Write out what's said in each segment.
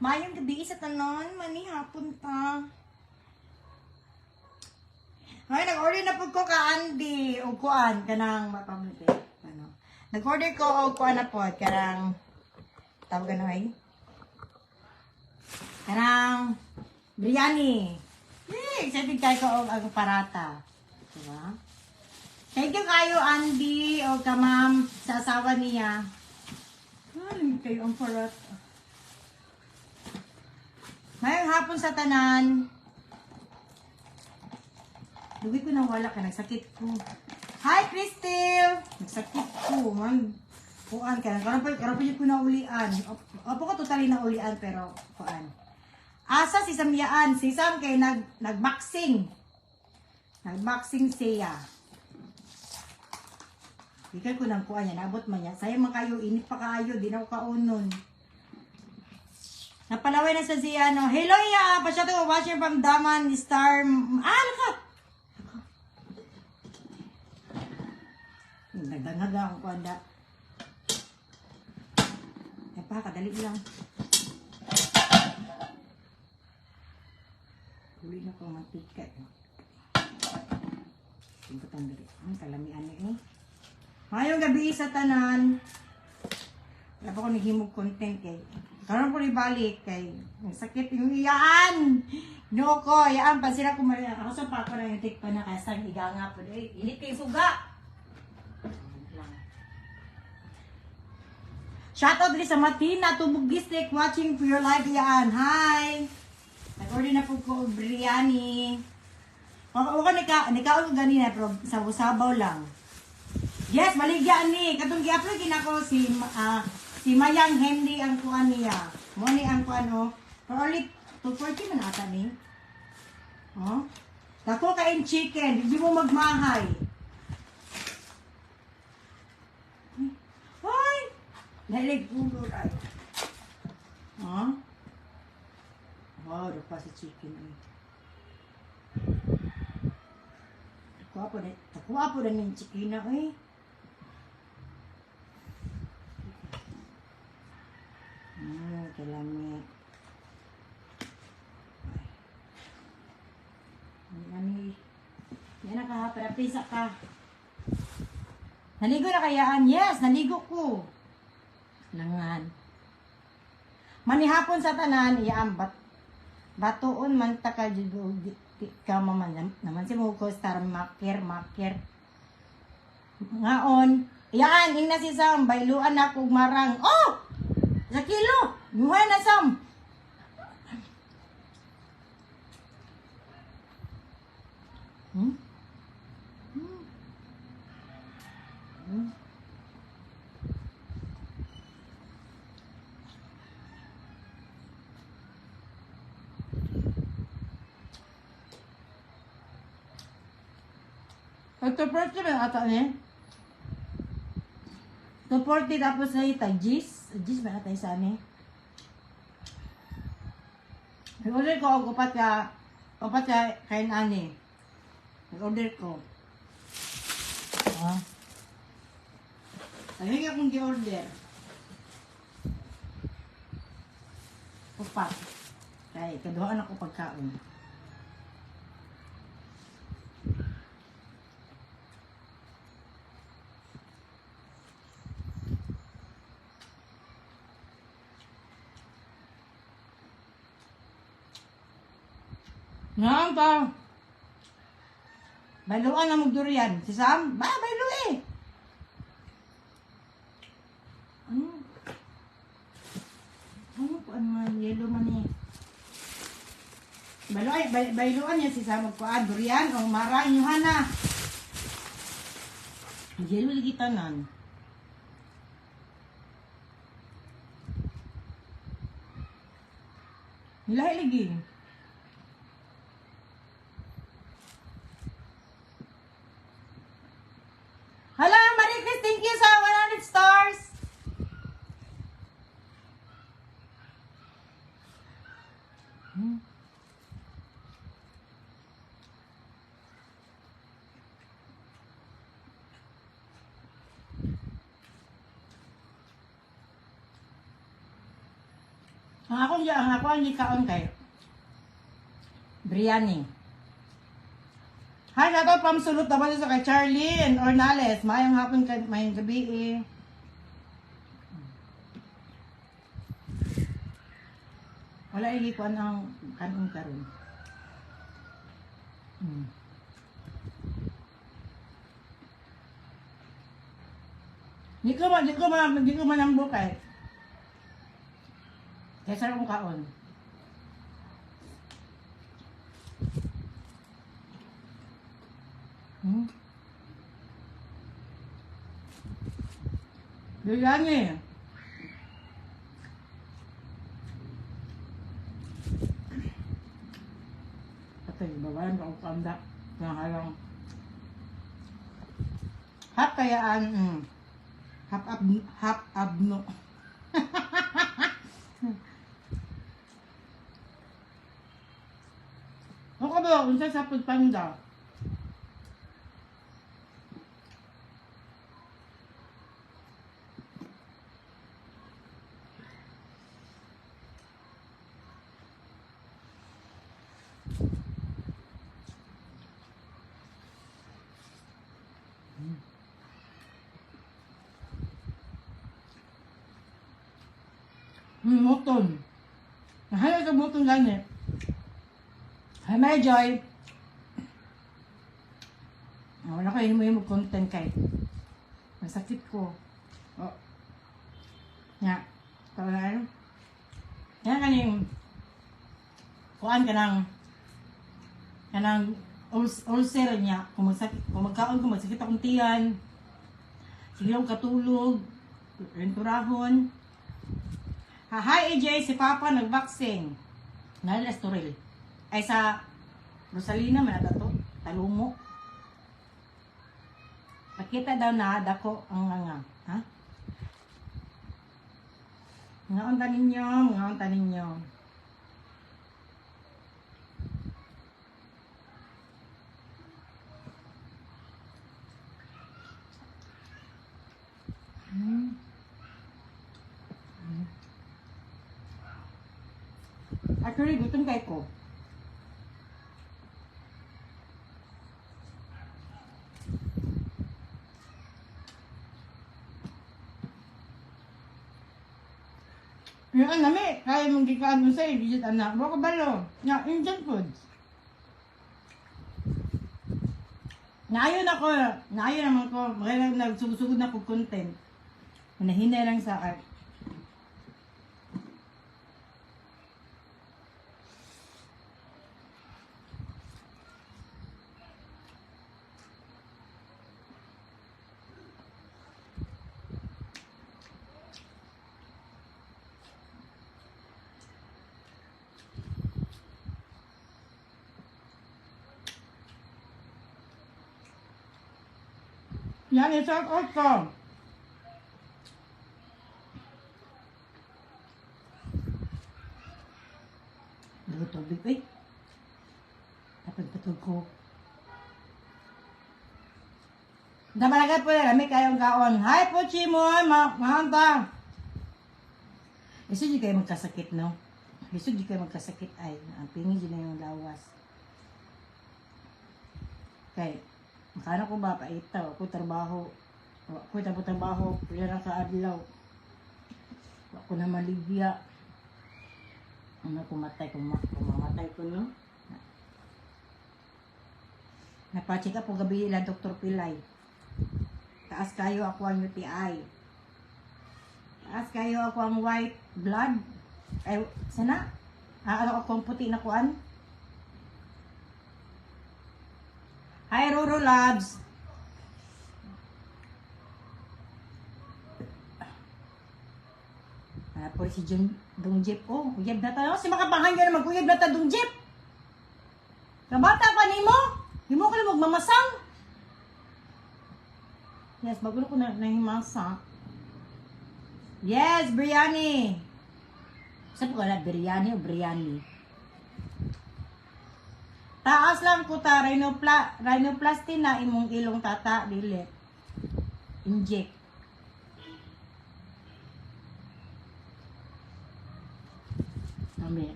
Maayong gabi sa tanan, mani hapon ta. Ay, nag-order na pud ko ka Andy og kuan kanang mapamute. Ano? Nag-order ko og kuan na pod kanang tawag ano ay? Kanang biryani. Yay, excited kayo ko og ang parata. Diba? Thank you kayo, Andy, o ka ma'am, sa asawa niya. Ay, kayo ang parata. Ngayong hapon sa tanan. Lugi ko nang wala ka, nagsakit ko. Hi, Christel! Nagsakit ko, man. Kuan ka. Karon pa yun ko na ulian. Opo ko totally na ulian, pero kuan. Asa si Samyaan? Si Sam kay nagboxing. Nagboxing siya. Bigay ko ng kuan niya, naabot man niya. Sayang man kayo, init pa kayo, di na ako kaunon. Napalaway na sa siya, no. Hello, iya! Pasyado ko watching from Daman, Star. Ah, laka! Nagdangag akong kuanda. Ay pa, kadali lang. Huli na ko mantika. Tingkotang dali. Ang kalamian na eh. Ngayong gabi sa tanan. Wala pa ko naghimog content kay. Karon po balik kay ang sakit yung iyaan. No ko, iyaan pa sila kumari. Ako sa pa ko na yung tik pa na kaya sa iganga po. Eh, init kay suga. Shoutout diri sa Matina, Tubog District, watching for your live iyaan. Hi! Nag-order na po ko og biryani. Wala ko nikaon ko ganina pero sabaw lang. Yes, maligyan ni. Katong gi-upload gina ko si Mayang Henry ang kuan niya. Mo ni ang kuan oh. Pero only 240 man ata ni. Oh. Dako kain chicken, hindi mo magmahay. Hoy! Nahilig ulo ay. Huh? Wow, dako sa chicken eh. Dako po na ning chicken na eh. Kalami. Ay. Ani. Yan na ka, para pisa ka. Naligo na kayaan? Yes, naligo ko. Langan. Manihapon sa tanan, iyaan bat batuon man ta ka jud og di ka maman naman si mo ko star maker maker. Ngaon, iyaan ing na si Sam, bayluan na kog marang. Oh! Sa kilo, buhay na Sam. Ito first naman ata ni. 240 tapos na ita, Gis. Gis ba ata isa ni? Nag-order ko og upat ka kain ani. Nag-order ko. Ah. Ay, akong gi-order. Upat. Kay kaduhaan ako pagkaon. Nga pa. Baluan na mong durian. Si Sam, ba, balo eh. Ano? Ano po, ano man, yellow man eh. Baluan, bayluan niya si Sam magkuan, durian, o mara, inyuhan na. Yellow lagi tanan. Nilahi lagi. Hala, Marie Chris, thank you sa 100 stars. Ang akong gikaon kay biryani. Hi, shout from Sulot naman sa kay Charlene Ornales. Maayong hapon kay, maayong gabi eh. Wala igi kuan ang kanon karon. Di ko manambok eh. Kaya sarap kong kaon. Biryani. Patay, babayan ko kanda. Nakalang. Hap kayaan. Hap ab, hap abno. Ano ka ba? Unsa sa food panda? Mutton. Nahala sa mutton gani. Hi, my Joy. Ah, wala ko yung content kay. Masakit ko. Oh. Nga. Tawala. Yan kaning kuan ka ng kanang ulcer niya. Kung magsakit, kung magkaon ko, magsakit akong tiyan. Sige lang katulog. Renturahon. Ha, hi AJ, si Papa nagboxing. Nalala Estoril. Ay sa Rosalina man ata to, Talumo. Nakita daw na dako ang nga. Ha? Mga unta ninyo, mga unta ninyo. Actually, gutom kay ko. Yung ang nami, kaya mong gikaan mo sa'yo, digit anak. Baka balo. Nga, Indian foods. Naayon ako, naayon naman ko, kaya nagsugod na ko content. Nahinay lang sa akin. Yan, shout out ko. Dugo tubig, eh. Tapos patog ko. Damalagat po na, may kayong kaon. Hi po, Chimon! Mahanta! Lisod di kayo magkasakit, no? Lisod di kayo magkasakit ay. Ang pingi na yung lawas. Kay, makano ko ba, paitaw, ako trabaho. Ako tabo trabaho, pila na ka adlaw. Ako na maligya. Ano kumatay, kung mamatay ko, no? Napacheck up po gabi ila Dr. Pilay. Taas kayo ako ang UTI. Taas kayo ako ang white blood. Ay, sana? Ah, ano ako ang puti na kuan? Hi, Roro Labs. Ah, po si Jun, Dung Jeep. Oh, uyab na ta. Oh, si makapahan ka na mag-uyab na ta, Dung Jeep. Kabata pa nimo. Himo ka na magmamasang. Yes, bago na ko na nahimasa. Yes, biryani. Saan po ka na? Biryani o biryani? Taas lang ko ta, rhinoplasty na imong ilong tata, dili. Inject. Mami.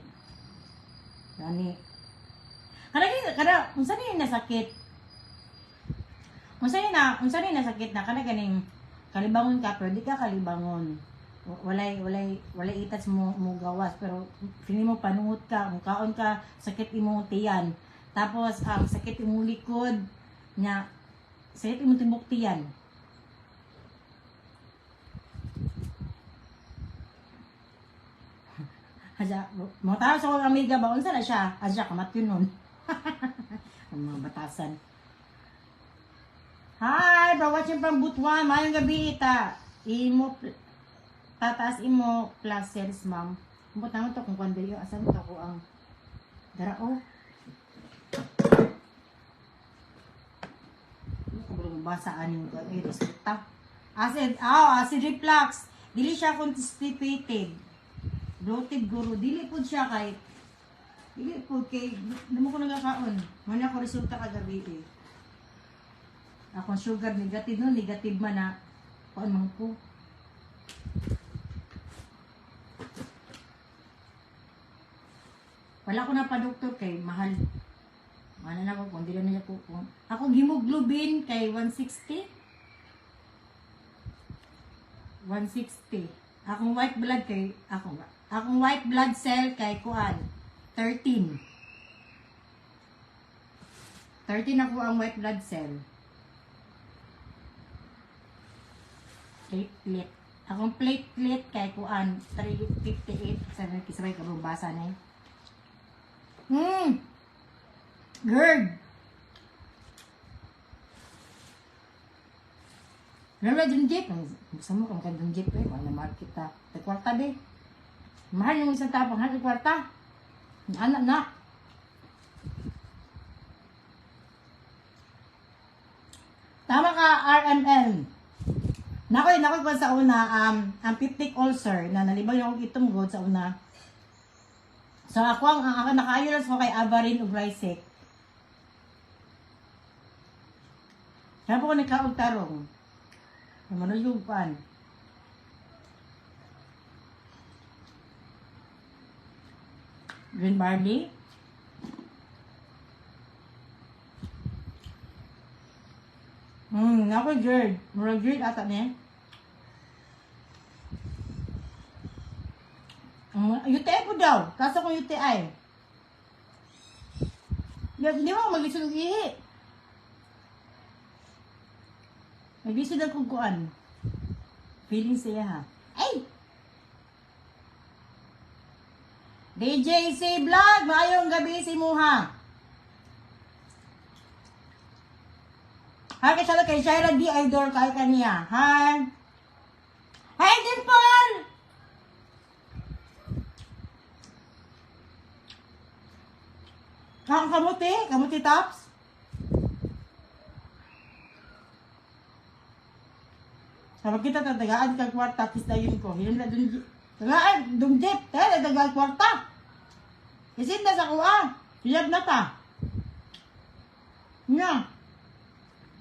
Gani. Kada kada unsa ni nasakit? Unsa ni nasakit na kana ganing kalibangon ka pero di ka kalibangon. Walay itas mo mo gawas pero feeling mo panuot ka, mukaon ka, sakit imong tiyan. Tapos ang sakit imong likod nya, sakit imong timbok tiyan. Haja, mo tao sa akong amiga ba, unsa na siya? Haja, kamatyon nun. Ang mga batasan. Hi, bro, watching from Butuan. Maayong gabi, ita. Imo, tataas imo plus sales, ma'am. Kumpot naman to kung kwando yun. Asan to ko ang darao? Ano ko basaan yung eh, resulta. Acid, oh, acid reflux. Dili siya constipated. Bloated guro. Dili po siya kay dili po kay di mo ko nagakaon. Wala ko resulta kagabi eh. Akong sugar negative no, negative man na kuan man ko. Wala ko na pa doktor kay mahal. Mahal na ako kung dili na niya ko. Akong hemoglobin kay 160. 160. Akong white blood kay akong white blood cell kay kuan 13. 13 ako ang white blood cell. Platelet. Akong platelet kay kuan 358. Sabi kisabay ka basa na eh. GERD. Wala dun jeep. Gusto mo kung kang jeep eh. Wala mahal kita. May kwarta de. Mahal yung isang tapang. Mahal yung kwarta. Anak na. Tama ka, RML. Nakoy, nakoy ko sa una, ang peptic ulcer, na nalibang yung akong itom god sa una. So ako ang ako nakaayo lang ko kay Avarin ug Risek. Kaya po ko nagkaog tarong. Naman yung pan. Green barley. Ako GERD. Murag GERD ata niya. UTI po daw. Kaso kung UTI. Di mo maglisod og ihi. Maglisod ang kukuan. Feeling siya ha. Ay! DJC Vlog, maayong gabi si Muha. Hi kay Shala kay Shaira D Idol kay kaniya. Hi. Hi Dimple. Ang kamuti, kamuti tops. Sabi kita tatagaan kag kwarta kis dayon ko. Hilom na dun. Tagaan dum jeep, tagaan tagaan kwarta. Isin na sa kuha. Iyab na ta. Nya.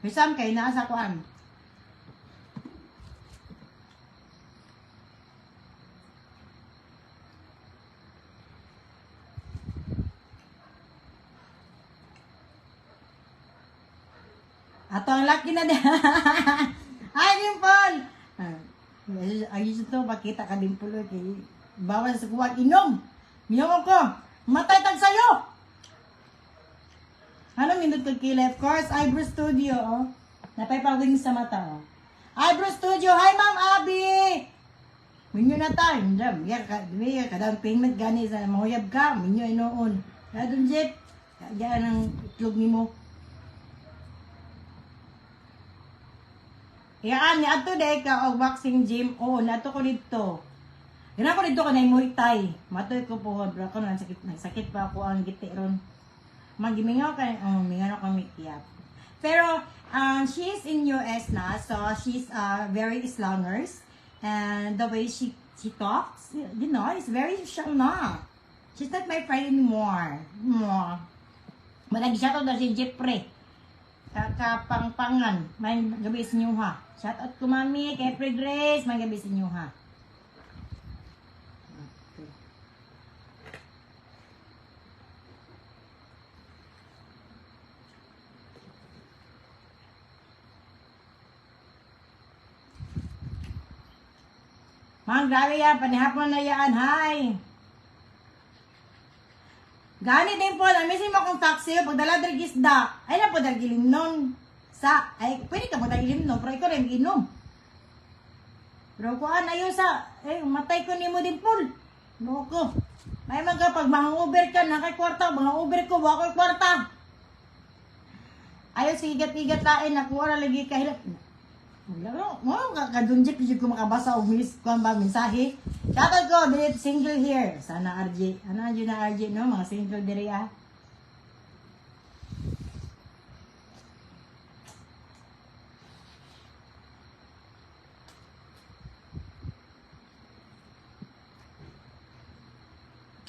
Hisam kay naa sa kuan. Ato ang laki na din. Ay, Dimple! Ah, ayos ito, makita ka Dimple. Okay. Bawal sa kuwan. Inom! Inom ko! Matay tag sayo! Ano minute kag kila? Of course, Eyebrow Studio, oh. Napay pa wings sa mata, oh. Eyebrow Studio! Hi, Ma'am Abby! Minyo na ta. Hindi, miya ka, miya ka down payment gani sa mahuyab ka. Minyo inoon. Kaya dun, Jeff. Kaya ang itlog nimo. Iyaan, ni ato day ka og boxing gym. Oo, nato ko dito. Gana ko dito kanay Muay Thai. Matoy ko po, bro ko nagsakit, nagsakit pa ako ang giti ron. Magimingaw kay, oh, mingaw na kami kiyap. Pero she's in US na, so she's very slangers and the way she talks, it's very siya na. She's not my friend anymore. Mo. Malagi siya to na si Jeffrey. Kakapangpangan. May gabi sa inyo ha. Shout out ko mami, kay Free Grace. May gabi sa inyo ha. Okay. Ma'am, grabe yan. Panihapon na yan. Hi. Gani din po, namisin mo akong taxi, pagdala diri gisda. Ay na po dali ilimnon. Sa, ay, pwede ka mo ilimnon, pero ikaw rin inom. Pero kuan ayo sa, eh, matay ko nimo din Paul. No ko. May mga pag mahangover ka, na kay kwarta, mga over ko, wa ko'y kwarta. Ayo sige igat-igat tain, nakuha na lagi kahilap. Wala mo, kadunjik jud ko makabasa og mis kuan ba mensahe. Shoutout ko, dili single here. Sana RJ. Ano yun na RJ no, mga single diri ah.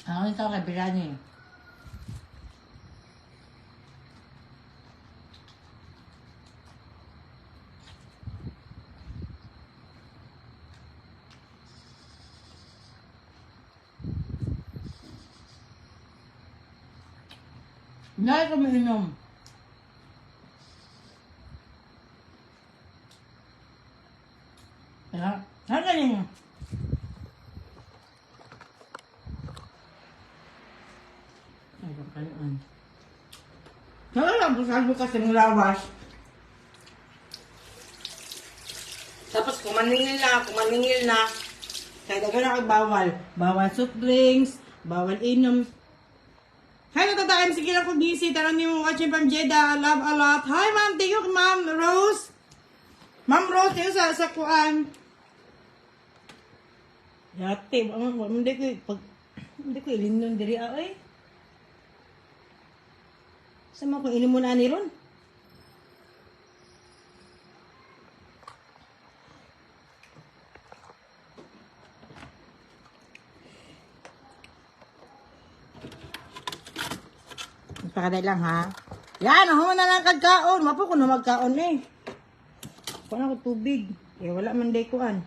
Ako ito kay Birani. Dahil kami inom. Kaya, ano galing? Ay, pagkalian. Kaya lang, busado kasi ng lawas. Tapos kumaningil na, kumaningil na. Kaya daga na bawal. Bawal soft drinks, bawal inom. Hi, Tata MC Kila ko busy. Tanong niyo mo watching from Jeddah. Love a lot. Hi, ma'am. Thank you, ma'am Rose. Ma'am Rose, thank you sa kuan. Yate, hindi ko, pag, hindi ko ilimnon diri ah, eh. Sa mga kung inom mo na ni ron. Pakaday lang ha. Yan, ako na lang kagkaon. Mapo ko na magkaon eh. Kuan ako tubig. Eh, wala man day kuan.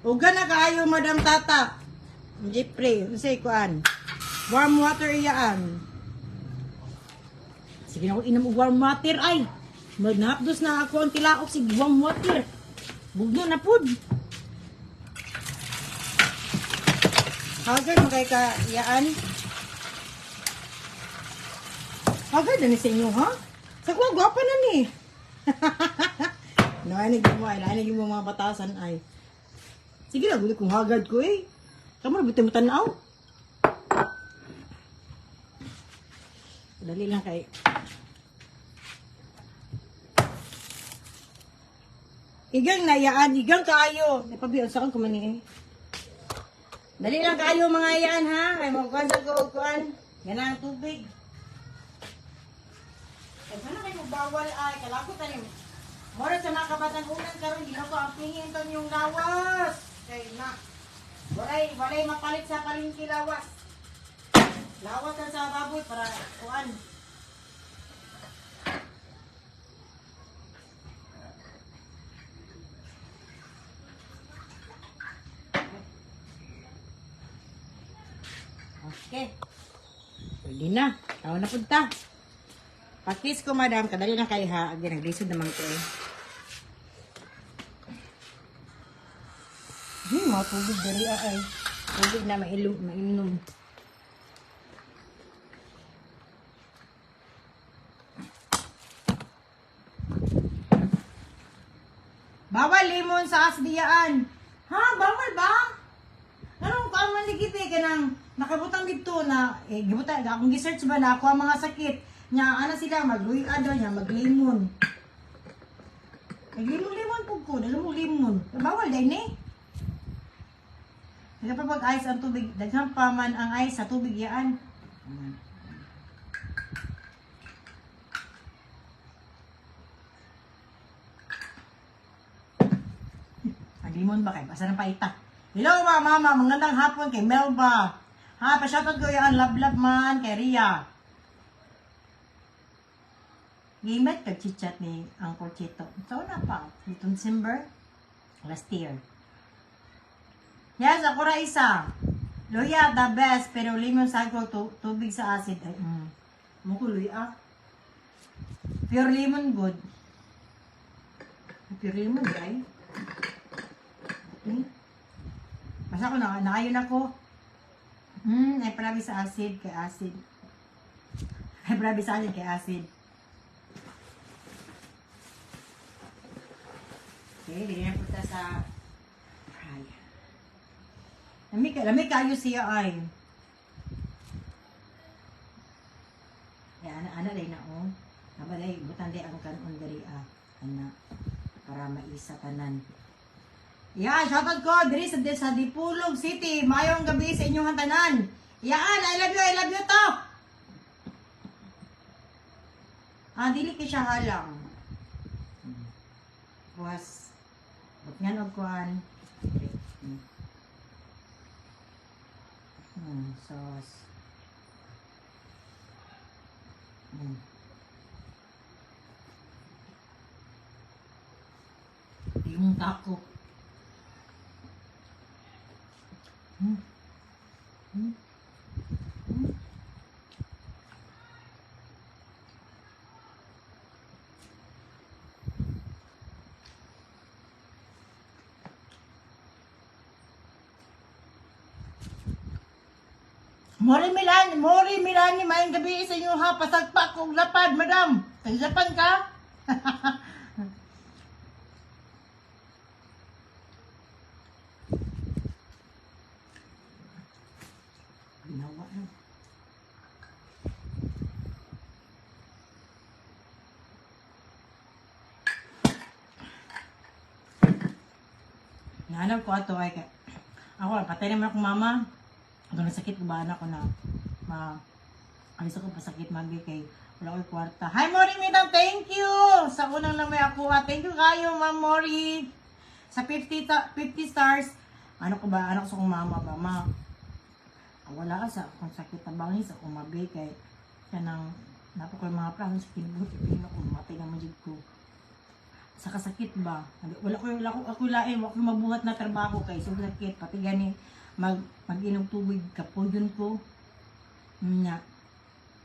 Uga na kaayo, Madam Tata. Jeffrey, unsay kuan. Warm water iyaan. Sige na ako inom og warm water ay. Magnapdos na ako ang tilaok sig warm water. Bugno na pud. Haggard mo kay ka iyaan. Haggard na ni sa inyo ha? Sa kuwa gwapa na ni. Nainig mo ay, nainig mo mga batasan ay. Sige lang, guli kung haggard ko eh. Kamu na buti mo tanaw. Dali lang kay. Igang nayaan, igang kaayo. Napabiyon sa akong kumani eh. Dali lang kaayo mga iyaan ha. Ay magkuhan sa ko kuan. Yan ang tubig. Kaya sana kayo bawal ay kalakot tanim. Mora sa mga kabatan-unan karon di ko ang pingin ton yung lawas. Kay na. Walay walay mapalit sa palengke lawas. Lawas ang sa baboy para kuan. Okay. Pwede na. Tao na punta. Pakis ko, madam. Kadali na kayo, ha. Again, naglisod naman ko, eh. Mga tubig dali, ah, ay. Tubig na mailom, mainom. Bawal limon sa asdiyaan. Ha? Bawal ba? Anong kuan man ligit eh kanang nakabutang dito na eh gibutan akong gi-search ba na ako ang mga sakit nya ana sila magluy-an daw nya maglimon. Naglimon-limon pud ko, dalo mo limon. Bawal din eh. Daghan pa pag ice ang tubig, daghan pa man ang ice sa tubig yaan. Ang limon ba kay? Basta ng paita. Hello mga mama, magandang hapon kay Melba. Ha, pa-shoutout ko yan, love love man kay Ria. Gimet kag chit-chat ni Uncle Chito. So na pa, itong December last year. Yes, ako ra isa. Luya, the best, pero limon sago tubig sa acid. Ay. Mo ko luya. Pure lemon good. Pure lemon, ay. Basta ako na naayon ako. Ay prabi sa acid kay acid. Ay prabi sa acid kay acid. Okay, dili na punta sa fry. Lami kayo siya ay. Ay, ana ana day na oh. Aba day butan day ang kanon diri ah. Ana para maisa tanan. Yan, shoutout ko diri sa Dipulog City. Mayong gabi sa inyong tanan. Yan, I love you to. Ah, dili kay siya halang. Buwas. Butngan og kuan. Sauce. Yung taco. Mori Milan, Mori Milani, maayong gabi sa inyo ha. Pasagpak kong lapad, madam. Taga Japan ka? Ginawa na. Nahanap ko ato ay kay ako patay naman akong mama. Ako nasakit ko ba anak ko na ma alis ako pasakit magi kay wala ko'y kwarta. Hi Mori Midang, thank you! Sa unang lang may ako. Ah. Thank you kayo, Ma'am Mori. Sa 50 stars. Ano ko ba? Ano ko sa akong mama ba? Ma, ah, wala ka sa akong sakit tabangin sa akong mabi kay kanang napo ko yung mga plano sa kinabuhi pero ko matay naman jud ko sa kasakit ba wala ko ako lain wala ko mabuhat na trabaho kay so sakit pati gani mag-inom tubig kapuyon ko nya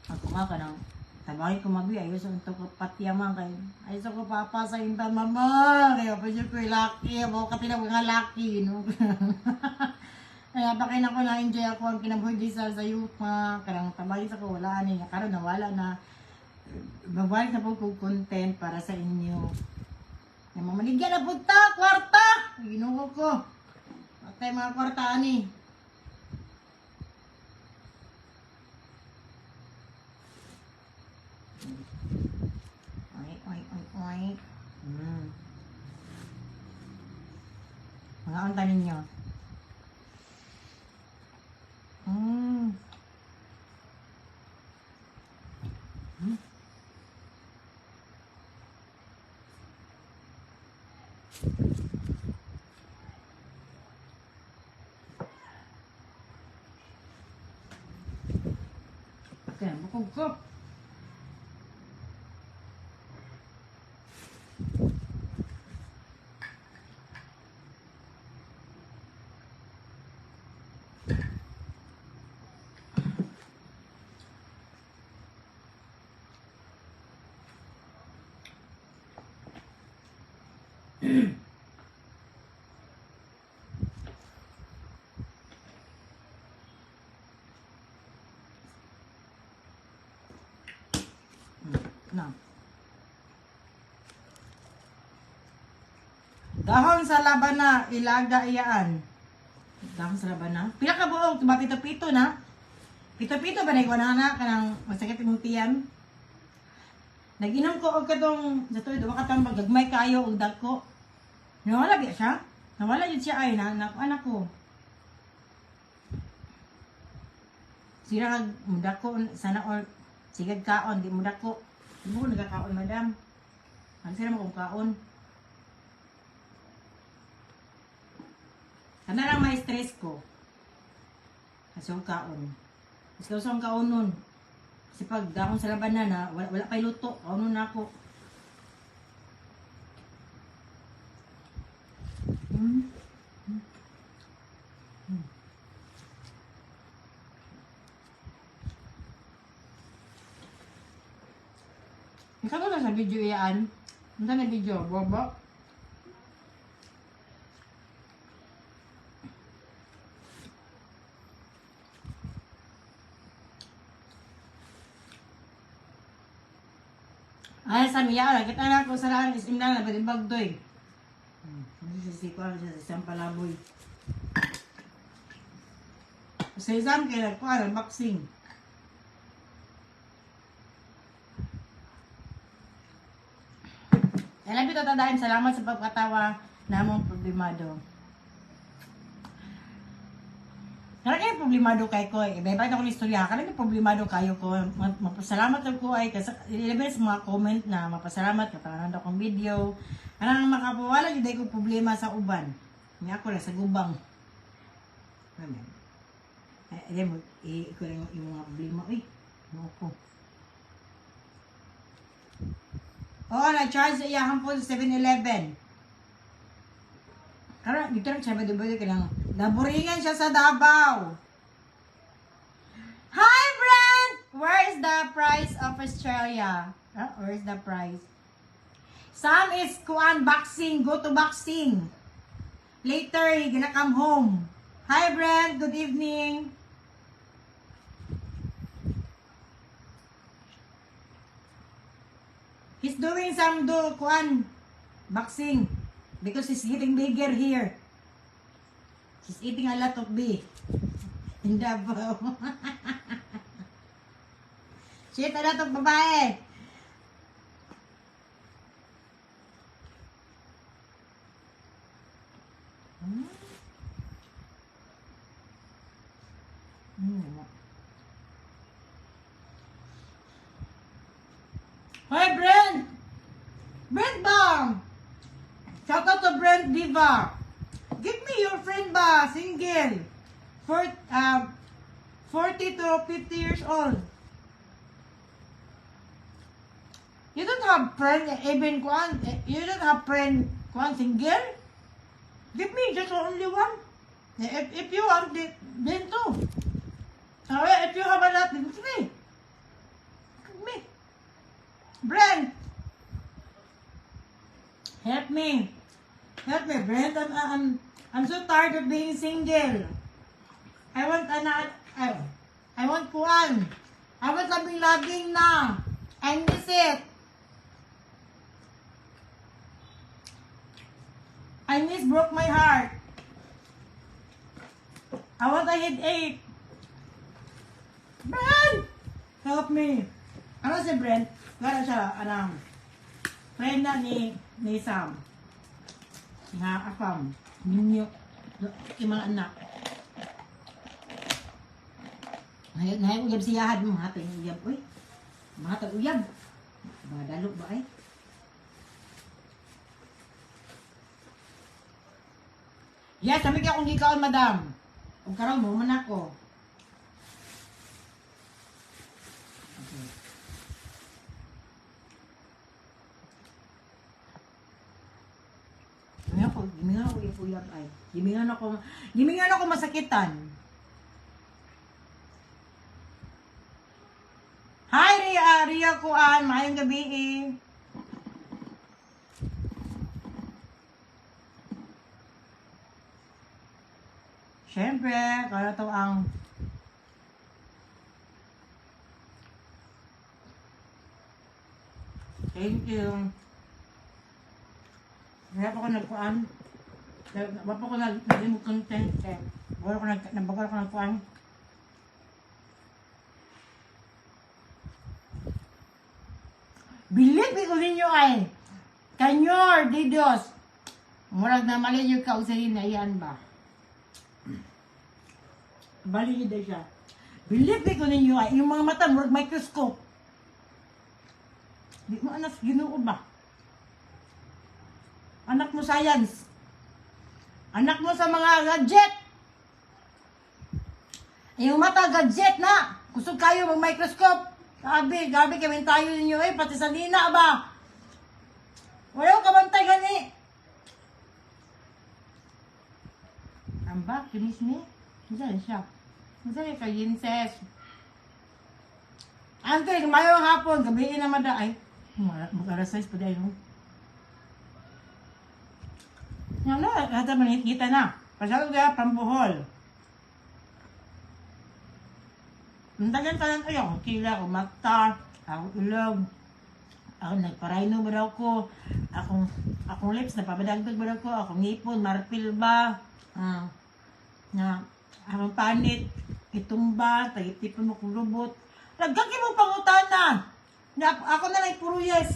ako nga kanang tabangin ko mabi ayo sa unto ko patyaman kay ayo sa ko papa sa inta mama kay pa jud ko laki mo ka mga laki no. Kaya bakit ako na-enjoy ako ang kinabuhi sa youth mga kanang tabangin sa ko wala ni karon nawala na babalik na po ko content para sa inyo. Na mamaligya na punta, kwarta! Ginoo ko. Patay mga kwarta ani. Oy, oy, oy, oy. Mga unta ninyo. Okay, bukog ko. Na. Dahon sa labana, ilaga iyaan. Dahon sa labana. Pila ka buok, ba pito-pito na? Pito-pito ba na ikaw na kanang masakit imong tiyan? Nag-inom ko og katong sa tuig duha ka tambag gagmay kayo og dako. Nawala biya siya? Nawala jud siya ay na anak ko. Sira kag mudako sana or sigag kaon di mudako. Di mo ko nagakaon, madam. Ang sira mo kong kaon. Kana lang may stress ko. Kasi ang kaon. Mas kausa ang kaon nun. Kasi pag dakon sa labanan na, wala, wala pa'y luto. Kaunon na ako. Ikaw na sa video iyaan. Ano na video? Bobo? Ay, sa miya, kita na ko sa lang is imna na pwede bagdoy. Si ko siya sa isang palaboy. Sa isang kay nagkuan ang boxing. Alam ito tandaan, salamat sa pagpatawa namong problemado. Kaya kayo problemado kay ko eh. Iba-iba na ko istorya. Kaya kayo problemado kayo ko. Mapasalamat ko ay kasi ilabi sa mga comment na mapasalamat ka para akong video. Anang makapawala jud ko problema sa uban. Nga ako lang sa gubang. Amen. Ay, ay mo, iko lang yung mga problema. Uy, ano ko. Oo, na-charge sa iyahang phone sa 7-Eleven. Karon, dito lang siya, ba kailangan. Naburingan siya sa Davao. Hi, Brent! Where is the price of Australia? Huh? Where is the price? Sam is kuan boxing. Go to boxing. Later, he gonna come home. Hi, Brent. Good evening. He's doing some do kuan boxing because he's getting bigger here. He's eating a lot of beef in Davao. Shit, a lot of babae. Hi, Brent! Brent ba? Shout out to Brent Diva. Give me your friend ba? Single. 40 to 50 years old. You don't have friend, even kuan, you don't have friend kuan single? Give me just only one. If you want, then two. If you have a lot, then three. Give me. Brent! Help me. Help me, Brent. I'm so tired of being single. I want I want kuan. I want labing-labing na. I miss it. I miss broke my heart. I want a headache. Brent! Help me. Ano si Brent? Wala siya, anang friend na ni Sam. Nga afam. Ninyo. Yung mga anak. Ngayon, ngayon uyab siya had mo. Hatay yung uyab. Uy. Mga tag uyab. Mga dalo ba ay? Yes, sabi ka akong gikaon, madam. Ug karon mo man ako. Okay. Gimingan ako yung uyab ay. Gimingan ako masakitan. Hi, Ria, Ria Kuan, maayong gabi eh. Siyempre, kaya to ang Thank you. Kaya pa ako nagkuan. Wala pa ako nag content eh. Wala ko nag nabagal ako nagkuan. Bilib ko ninyo ay Kanyor di Dios. Murag na mali yung kausahin na iyan ba? Bali yun siya. Bilib ko ninyo ay yung mga mata murag microscope. Di mo anak Ginoo ba? Anak mo science. Anak mo sa mga gadget. Yung mata gadget na. Kusog kayo mag microscope. Grabe, grabe kami tayo ninyo eh. Pati sa lina ba? Wala ko kabantay gani. Amba, kinis ni. Unsa siya? Unsa ni kay Yinses? Ante, mayong hapon, gabi na mada ay. Mag-alas 6 pa dahil. Ano, lahat naman kita na. Pasalo kaya pambuhol. Ang tagal ka lang, ay, akong kila, ako mata, ako ilog. Ako nagparayno ba daw ko? Akong lips napapadagdag ba daw ko? Akong ngipon marpil ba? Ah, na akong panit itumba, tagitipon mo kung lubot. Lagkang mo pangutana. Na ako na lang puro yes.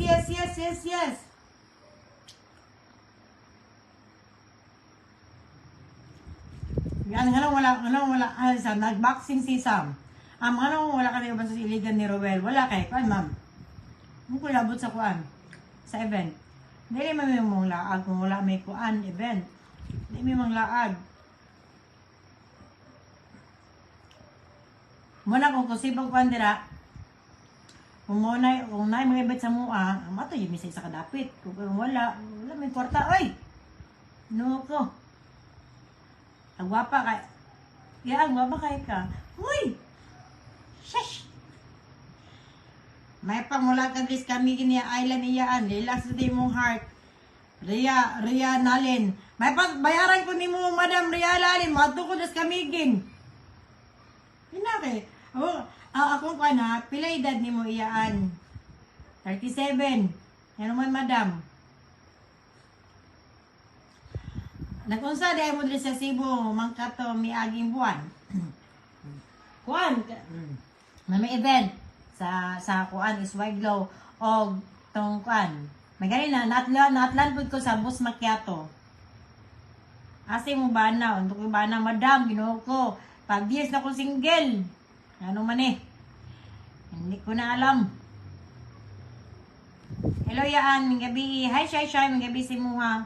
Yan, nga wala, ah, sa, nag-boxing si Sam. Ano, wala kami uban sa iligan ni Rowel. Wala kay, kuan, ma'am. Mo ko labot sa kuan, sa event. Dili man may mong laag kung wala may kuan, event. Dili may mong laag. Muna kung kusipag kuan dira, kung na mga event sa mua, ang mato yun sa isa kadapit. Kung wala, wala may kwarta, oy! No ko. Ang gwapa kay. Ya, ang gwapa kay ka. Uy! Shush! May pangula ka dris kami kini island iyaan. Relax na din mong heart. Ria, Ria Nalin. May pag bayaran ko nimo Madam Ria Nalin. Madto ko dris kamigin. Hinake. Oh, ah, akong kuan ha, pila edad nimo iyaan? 37. Yan man, madam. Nagunsa di ay mo diri sa Cebu, mangkato miaging buwan. Kuan, na may event sa kuan is Waglow og tong kuan. May gani na natlan natlan pud ko sa bus macchiato. Asa mo bana, unto ko bana madam, Ginoo ko. 5 years na ko single. Ano man eh. Hindi ko na alam. Hello yaan, may gabi. Hi Shy Shy, may gabi si Muha.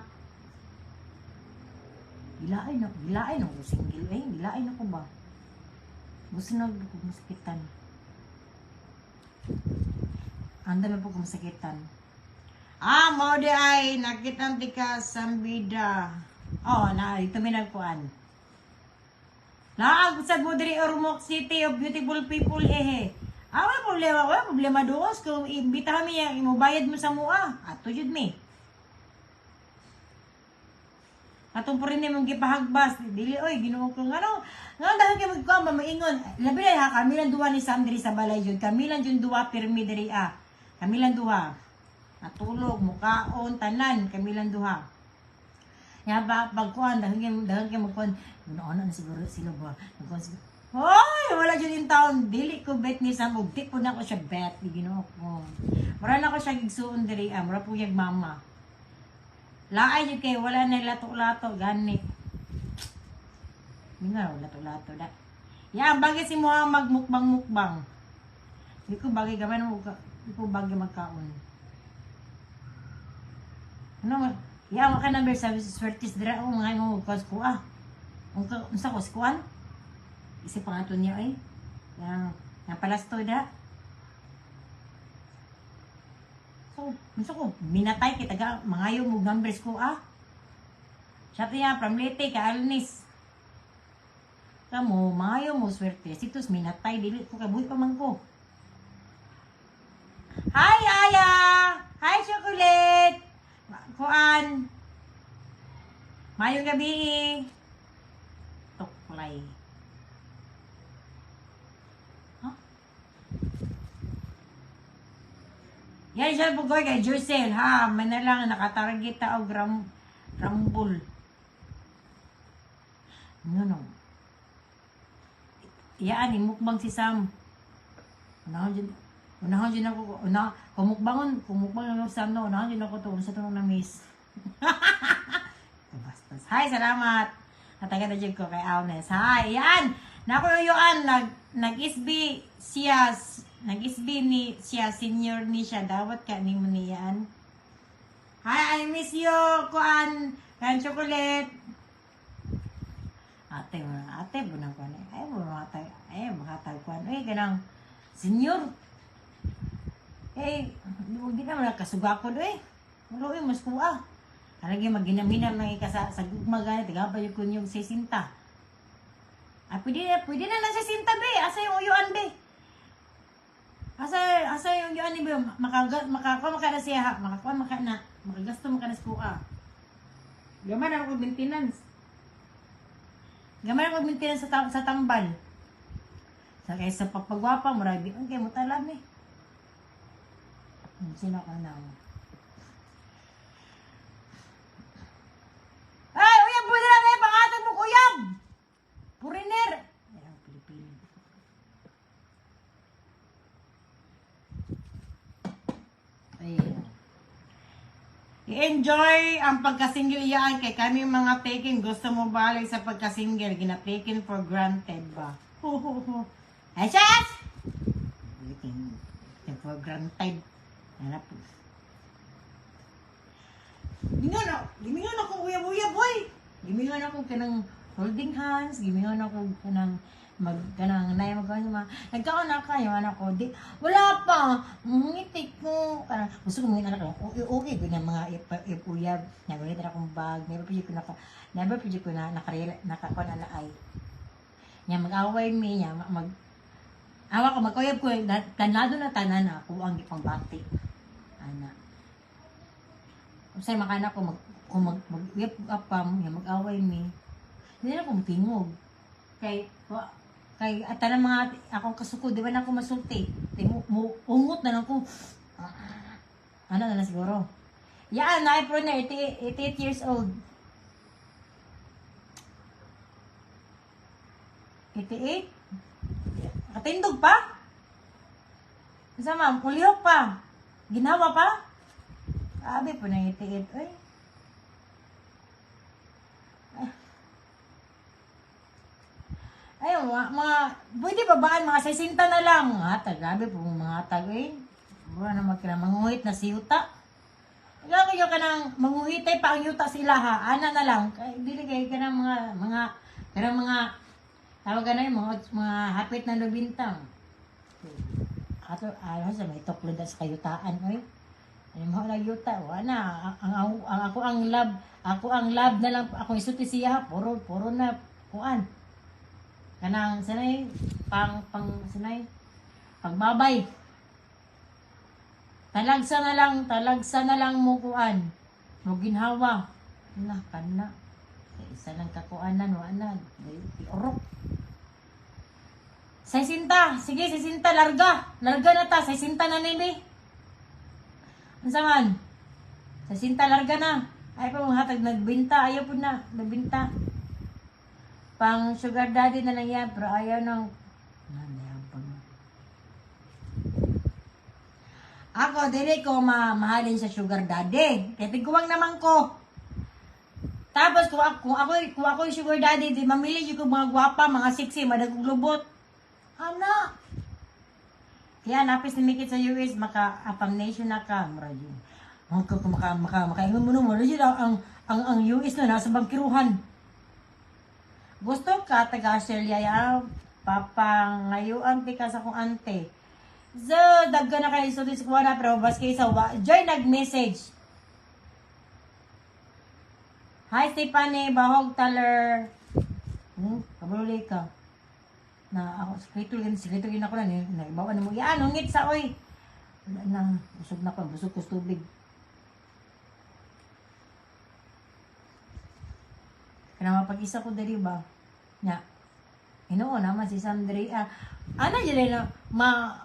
Gilain ako single eh. Gilain ako ba? Gusto na ko masakitan. Anda na po ko masakitan. Ah, mao di ay nakita ti ka sambida. Oh, na ito may nagkuan. Naag sad mo diri Ormoc City of beautiful people eh. Ah, wala problema doos kung imbita kami yang imubayad mo sa mua. Ato jud mi. Atong po rin mong gipahagbas, dili oy Ginoo ko ngano. Ngano dahil kay magkuan ba maingon. Labi na ha kami lang duha ni Sam diri sa balay jud. Kami lang jud duha pirmi diri ah. Kami lang duha. Natulog, mukaon, tanan, kami lang duha. Ya ba pagkuan dahil kay magkuan, ano na siguro sila ba. Nagkuan siguro. Hoy, wala jud in town. Dili ko bet ni Sam ug di po na ko siya bet, di Ginoo ko. Mura na ko siya gigsuon diri ah, mura po yung mama. Laay jud kay wala na lato-lato gani. Hindi nga lato-lato da. Yan, bagay si Moha magmukbang-mukbang. Hindi ko bagay gamay mo hindi ko bagay magkaon. Ano man? Yan, maka number sabi sa swertis dira o mga mo cause ko ah. Unsa unsa ko skuan? Isip pa nga to niya eh. Yang yang palasto da. So, unsa ko minatay kita ga mangayo mo numbers ko ah. Siya niya from Leyte ka Alnis. Kamo, mangayo mo swerte. Situs minatay dili ko kabuhi pa man ko. Hi Aya! Hi Chocolate! Kuan. Mayong gabi. Tuklay. Huh? Yan siya po kay Josel, ha? May na lang nakatarget ta og rambol. No, no. Iyaan, imukbang si Sam. Unahon dyan ako, una, kumukbangon, kumukbang ako Sam, no, unahon dyan ako to, unsa to na miss. Bastos. Hi, salamat. Nataga na dyan ko kay Alnes. Hi, yan. Naku, yuan, nag-SB siya, nag-SB ni siya, senior ni siya. Dawat ka ni mo niyan. Hi, I miss you, kuan, kan chocolate. Ate, mo ate, bunang kuan. Ay, mo ate, ay, makatag kuan. Ay, kanang senior. Eh, di na man kasuga ko do eh. Wala eh, mas kuha. Halagi maginam-hinam nang ika sa gugma gani, taga pa yung kunyong sisinta. Ah, pwede na lang sisinta be. Asa yung uyuan be? Asa yung uyuan ni be? Makaga, makakuha maka na siya, ha? Makakuha maka na. Makagasto maka na sa kuha. Gaman ako maintenance. Gamay ako maintenance sa tambal. Sa kay sa papagwapa, murag di kay mo talam eh. Sino ka na? Ay, uyab mo na lang eh! Pangatag mo, uyab! Puriner! Ay, ang Pilipino. Ayun. I-enjoy ang pagkasingle yan kay kami mga taken, gusto mo balik sa pagkasingle, gina-taken for granted ba? Ho, ho, ho. Ay, Chas! Taken for granted. Hanap. Gimingon ako, gimingon ako uyab-uyab, boy. Gimingon ako kanang holding hands, gimingon ako kanang mag kanang nay mag mga nagkaon na kayo anak ko di wala pa ngitik ko kanang gusto ko mga anak ko okay okay ko na mga ipuyab nagunit na akong bag, never pud ko naka never pud ko na nakarela nakakuan na ay nya mag-away mi nya mag awa ko magkuyab ko na, tanado na tanan ako ang gipangbati ana. Unsay makana ko mag kung mag mag uyab apam nya mag-away mi hindi na akong tingog kay wa kay at tanang mga akong kasuko di ba na ako masulti. Di mo ungot na lang ko ano na lang siguro yan na pro na 88 years old. 88 katindog pa. Unsa ma'am, ulihok pa, ginawa pa. Abi po na 88 oy. Ay, mga pwede ba baan, mga 60 na lang. Mga tag, grabe po mga tag, eh. Mura na magkira, manguhit na si yuta. Ikaw kayo ka nang manguhitay pa ang yuta sila ha. Ana na lang. Kay, dili kay ka ng mga, kanang mga, tawag ka na yun, mga hapit na lubintang. Ato, ano sa may tuklod na sa kayutaan, oy. Ano mo na yuta, wala. Ang ako ang love na lang, ako isuti siya, puro, puro na, kuan. Kanang sanay, pang, pang, sanay, pagbabay. Talagsa na lang mo kuan. Mo ginhawa. Na, kana. Isa lang kakuanan, wala. Orok. Saisinta, sige, saisinta, larga. Larga na ta, saisinta na nini. Unsa man? Saisinta, larga na. Ay pa mga hatag, nagbinta. Ayaw po na, nagbinta. Pang sugar daddy na lang yan, pero ayaw ng... Nanayabang. Ako, dili ko mahalin sa sugar daddy. Kaya tiguang naman ko. Tapos, kung ako yung sugar daddy, di mamili yung ko mga gwapa, mga sexy, madagong lubot. Ana! Kaya napis ni Mikit sa US, maka apam nation na ka, mura yun. Maka, maka, maka, makaingon mo no, mura yun, ang US na nasa bangkiruhan. Gusto ka, taga Australia, ya, papangayuan ti ka sa kong ante. So, dagga na kayo sa so, na, pero bas kayo sa wa, Joy nag-message. Hi, Stephanie, bahog taler. Kabululi ka. Na ako, sikreto yun ako na, eh. Naibawa na mo. Yan, ungit sa oy. Wala na, busog na ko, busog ko sa tubig. Kaya mapag-isa ko dali ba? Nya. Inoo naman si Sandri. Ah, ana yun na, ma,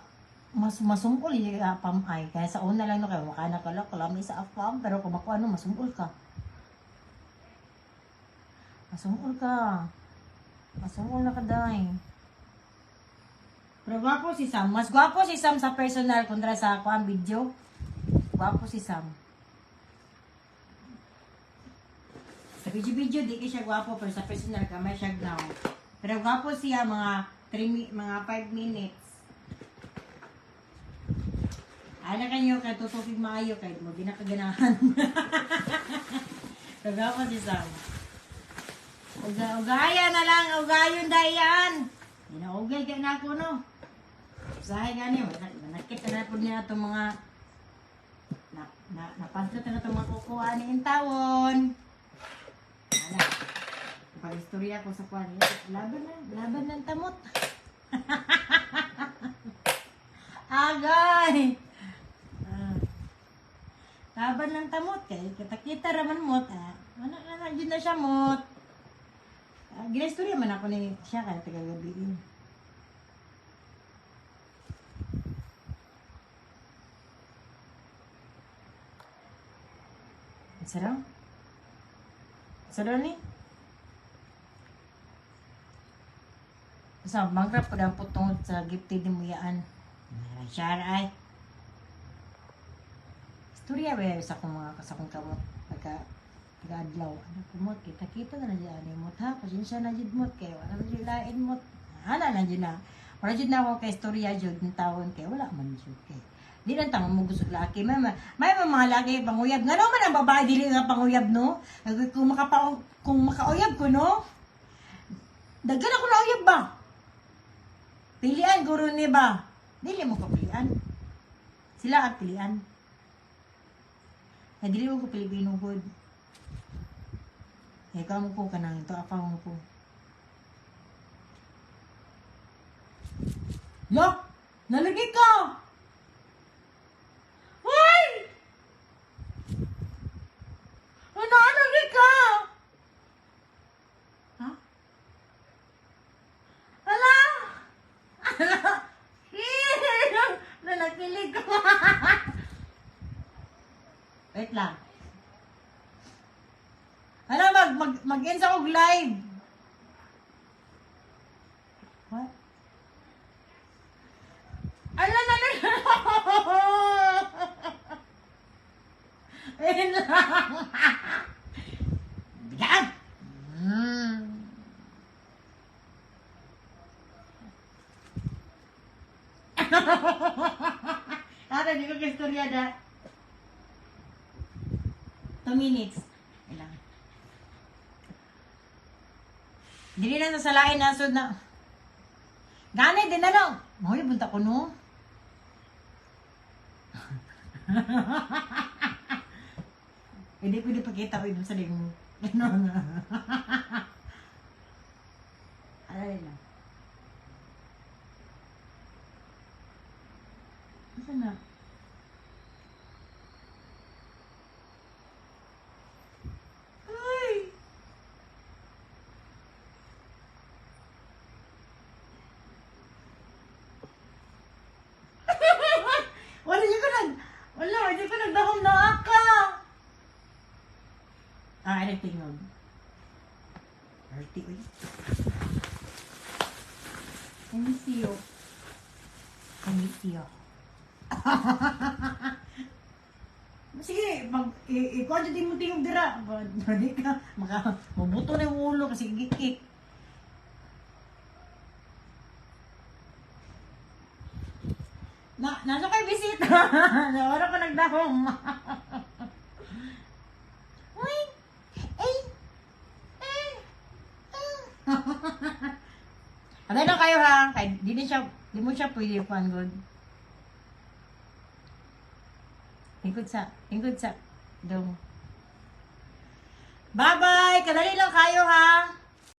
mas masungkol yung apam ay. Kaya sa una lang no, kaya makana ka lang, kalami sa apam, pero kung makuha no, masungkol ka. Masungkol ka. Masungkol na ka, day. Pero gwapo si Sam. Mas gwapo si Sam sa personal kontra sa ako ang video. Gwapo si Sam. Sa video-video, di kay siya gwapo, pero sa personal, kamay siya now. Pero gwapo siya mga 3, mga 5 minutes. Ana kanyo kay tutupig maayo kay mo di na kaganahan. Pero gwapo si Sam. Uga, ugaya na lang, ugayon dayan. Ginaugay ka na ako, no? Usahay gani, manakit na po niya itong mga na, na, napansin na itong mga kukuha ni Intawon. Wala. Pag-istorya ko sa kuha niya, laban na, laban ng tamot. Agay! Ah. Laban ng tamot kay kita-kita raman mot. Ah, ano, ano, yun na siya mot. Ah, gina-istorya man ako ni siya kaya taga-gabi. Sarang? Sarang ni? Sa bankrupt pa po tungod sa gifted ni Muyaan. Share ay. Istorya ba sa akong mga sa akong kamot pagka pagka-adlaw. Ano kumot, kita-kita na na dyan ani mot ha. Pasensya na jud mot kay wala man jud lain mot. Ana na jud na. Wala jud na ako kay istorya jud ng tawon kay wala man jud kay. Di lang tama mo gusto laki. May mga laki panguyab. Ngano man ang babae dili nga panguyab, no? Kung makauyab ko, no? Daghan ako na uyab ba? Pilian guro ni ba? Dili mo ko pilian. Sila ang pilian. Na dili mo ko Pilipino gud. Eh kamo ko kanang ito apaw ko. Lok! Nalagi ka! Hoy! Ano, nalagi ka? Ha? Hala! Hala! Nanakilig ko. Wait lang. Hala, mag-end sa kog live. What? Ala na na. Ayun lang. Bigaan. Tata, di ko kastorya da. 2 minutes. Ilang. Dili na sa lain nasod na. Gani din na lang. Mahoy, bunta ko, no? Hindi pwede pakita ko ito sa ling. Ano na. Alay lang. Saan na? Ay! Wala, hindi ko nagdahom na aka. Ah, ay, tingog. Arty, uy. I miss you. I miss you. Sige, pag ikuha dyan mo tingog dira. Di ka, maka, mabuto na yung ulo kasi gikik. Na, nasa kay bisita. Nawala ko nagdahom. Uy! Ay! Eh! Ah! Ano na kayo ha? Kay di din siya, di mo siya pwede pan good. Ingkod sa, dong. Bye-bye! Kadali lang kayo ha!